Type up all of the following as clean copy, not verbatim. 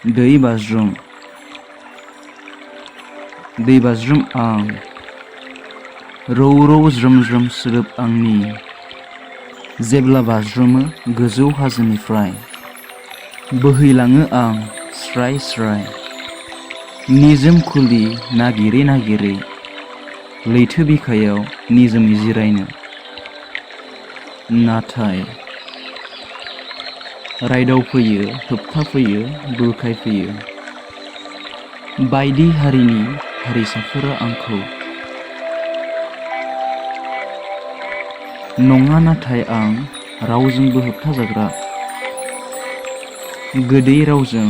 दै बाज्रुम आं रौ रौ ज्रोम ज्रोम सोदोब आंनि जेब्ला बाज्रुमो गोजौ हाजोनिफ्राय बोहैलाङो आं स्राय स्राय निजोम खुलि नागिरै नागिरै लैथो बिखायाव निजोमै जिरायनो नाथाय रायदाव फैयो होबथा फैयो बुरखाय फैयो बायदि हारिनि हारिसाफोरा आंखौ नङा नाथाय आं रावजोंबो होबथाजाग्रा गोदै रावजों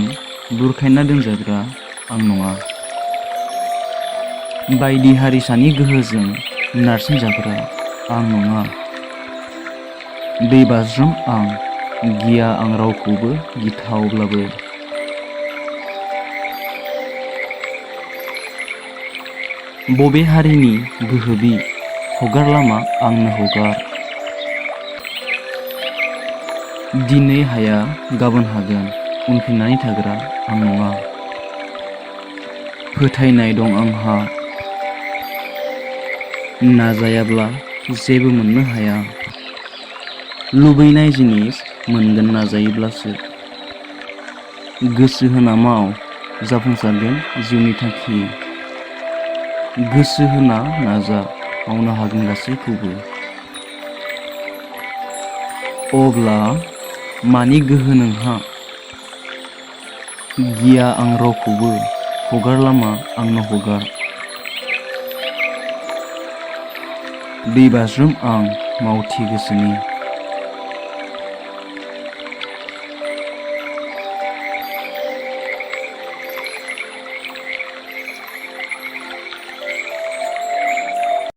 बुरखायना दोनजाग्रा आं नङा बायदि हारिसानि गोहोजों नारसिनजाग्रा आं नङा दै बाज्रुम आं गिया आं रावखौबो गिथावब्लाबो बबे हारिनि गोहो बि हगार लामा आंनो हगार दिनै हाया गाबोन हागोन उनफिननानै थाग्रा आं नङा फोथायनाय दं आंहा नाजायाब्ला जेबो मोननो हाया लुबैनाय जिनिस मोनगोन नाजायोब्लासो गोसो होना माव जाफुंसारगोन जिउनि थांखि गोसो होना नाजा मावनो हागोन गासैखौबो अब्ला मानि गोहो नोंहा गिया आं रावखौबो हगार लामा आंनो हगार दै बाज्रुम आं मावथि गोसोनि